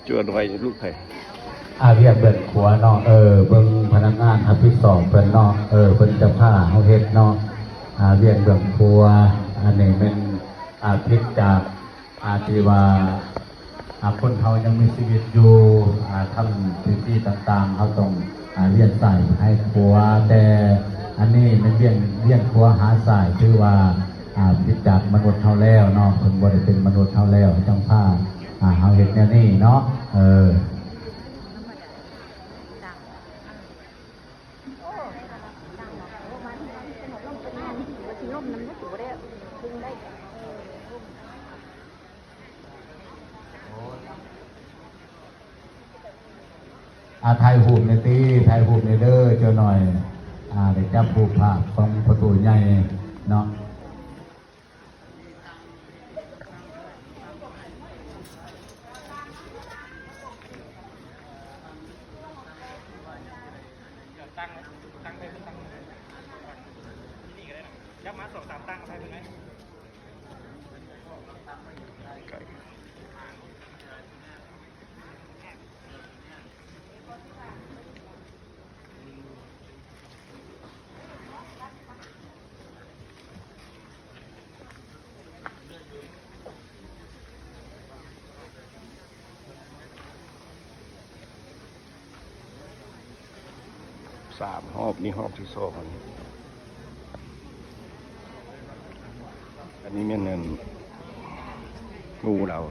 ຈົວໜ່ອຍລູກໃຜ ອາ ວຽກເບື້ອງຂວາເນາະ ເອີ ເບິ່ງພະນັກງານຮັບຜິດຊອບເພິ່ນເນາະ ເອີ ເພິ່ນຈະພາເຮົາເຮັດເນາະ ອາ ວຽກເບື້ອງຂວາ ອັນນີ້ແມ່ນ ອາ ຜິດຈາກ ອາ ທີ່ວ່າ ອາ ຄົນເຮົາຍັງມີຊີວິດຢູ່ ອາ ທຳພິທີຕ່າງໆ ເຮົາຕ້ອງ ອາ ວຽນຊ້າຍໃຫ້ຂວາ ແຕ່ອັນນີ້ແມ່ນວຽນ ວຽນຂວາຫາຊ້າຍ ຖືວ່າ ອາ ຜິດຈາກມະນຸດເຮົາແລ້ວເນາະ ເພິ່ນບໍ່ໄດ້ເປັນມະນຸດເຮົາແລ້ວ ຈັ່ງພາ ອາ ເຮົາເຮັດແນວນີ້ເນາະ ເອີ. ອາ ຖ່າຍຮູບແດ່ຕິ ຖ່າຍຮູບແດ່ເດີ ເຈົ້າໜ່ອຍ ອາ ໄດ້ຈັບຮູບພາບຂອງປະຕູໃຫຍ່ເນາະ. ຕັ້ງ ຕັ້ງໄວ້ ຕັ້ງ ນີ້ກໍໄດ້ນະ ຈັບມາສອງສາມຕັ້ງກໍໄດ້ ເປັນໄງ? ສາມຮອບ ນີ້ຮອບທີສອງ ອັນນີ້ ອັນນີ້ແມ່ນ ອັນ ໝູ່ລາວ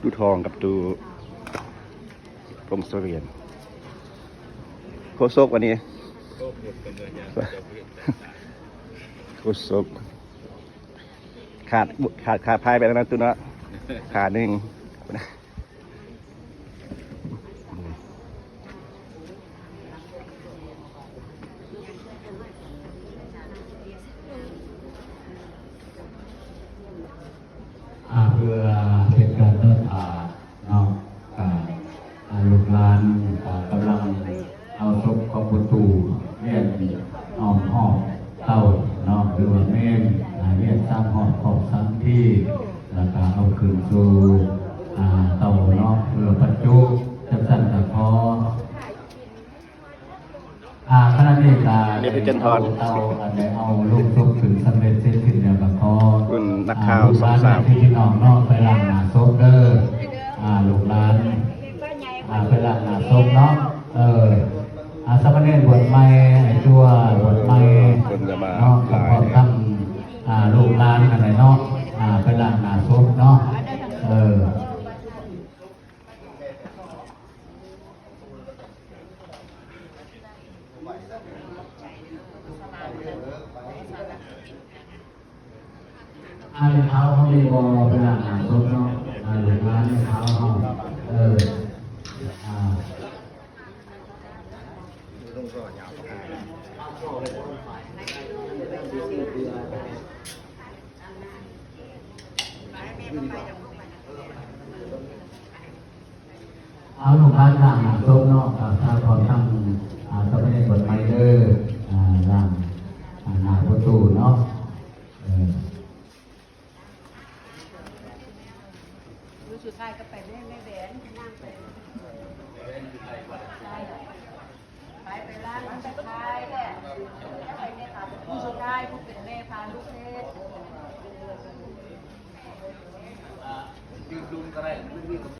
ຕູ້ທອງກັບຕູ້ ພົງສະຫວຽນ ໂຄສົກ ອັນນີ້ ໂຄສົກ ຂາດ ຂາດຂາພາຍໄປແລ້ວນະຕູ້ເນາະ ຂາໜຶ່ງ. ອາ ເພື່ອເປັນການເດີນທາງເນາະ ກະ ອາ ລູກຫຼານ ອາ ກຳລັງເອົາສົບຂອງພໍ່ຕູ້ວຽນອ້ອມຮອບເຕົາເນາະ ຫຼືວ່າເມນ ອາ ວຽນສາມຮອບຄອບສາມທີ ແລ້ວກະເອົາຂຶ້ນສູ່ ອາ ເຕົາເນາະ ເພື່ອບັນຈຸ ຈັ່ງຊັ້ນກະຂໍ ອາ ຂະນະນີ້ກະ ນີ້ຄືຈັນທອນ ເອົາ ອັນໃດເອົາລົງສົບຂຶ້ນສຳເລັດເສັດສິ້ນແລ້ວກະຂໍ ຄຸນນັກຂ່າວ ອາ ລູກຫຼານ ສອງສາມ ຍາດຕິພີ່ນ້ອງເນາະ ໄປລ້າງໜ້າສົບເດີ ອາ ລູກຫຼານ ອາ ໄປລ້າງໜ້າສົບເນາະ ເອີ ອາ ສາມະເນນບວດໃໝ່ ໄອ້ຈົວບວດໃໝ່ ເອີ ເພິ່ນກະມາ ເນາະ ຫຼາຍ ພ້ອມທັງ ອາ ລູກຫຼານຫັ້ນແຫຼະເນາະ ອາ ໄປລ້າງໜ້າສົບເນາະ ເອີ. ອາ ແມ່ເຖົ້າເຮົາມີບໍ່ ໄປລ້າງໜ້າສົບເນາະ ອາ ລູກຫຼານແມ່ເຖົ້າເຮົາ ເອີ ອາ. ເອົາ ລູກຫຼານລ້າງໜ້າສົບເນາະ ກະຖ້າພ້ອມທັງ ອາ ສາມະເນນບວດໃໝ່ເດີ ອາ ລ້າງ ອາ ໜ້າພໍ່ຕູ້ເນາະ ເອີ. ມື້ສຸດທ້າຍກໍໄປແມ່ ແມ່ແຫວນ ນາງໄປ ໄປ ໄປລ້າງ ໄປຂາຍ ໄປແມ່ພາ ມື້ສຸດທ້າຍຜູ້ເປັນແມ່ພາລູກເຮັດ ອ່າ ຢືນດຸນກໍໄດ້ ມັນມີກຳ